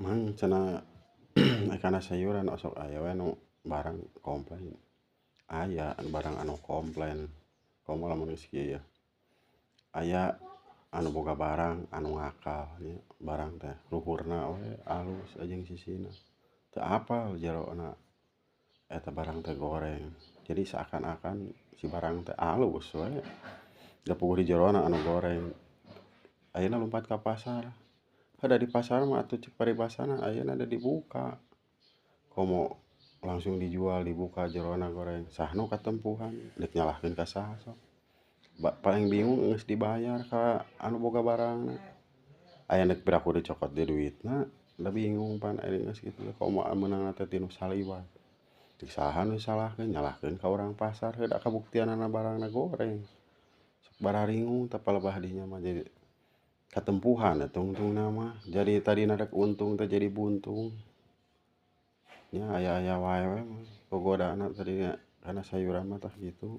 Mang cenah kana sayuran osok aya we nu barang komplain. Aya barang anu komplain komo lamun geus kieu yeuh. Aya anu boga barang anu ngakal nya barang teh luhurna we alus jeung sisina teu apal jerona eta barang teh goreng. Jadi seakan-akan si barang teh alus we da puguh di jerona anu goreng. Ayeuna lumpat ka pasar, heuh da di pasar mah atuh cek paribasana ayeuna da dibuka. Komo langsung dijual dibuka jerona goreng saha nu katempuhan deuk nyalahkeun ka saha sok. Paling bingung geus dibayar ka anu boga barangna. Aya nu piraku dicokot deui duitna da bingung pan ari geus kitu teh komo meunangna teh tinu saliwat. Cek saha nu disalahkeun nyalahkeun ka urang pasar heuh da kabuktianana barangna goreng. Sok bararingung tah palebah dinya mah jadi katempuhan tungtungna mah jadi tadina rek untung teh jadi buntung. Nya aya-aya wae we gogodana tadinya kana sayuran mah tah kitu.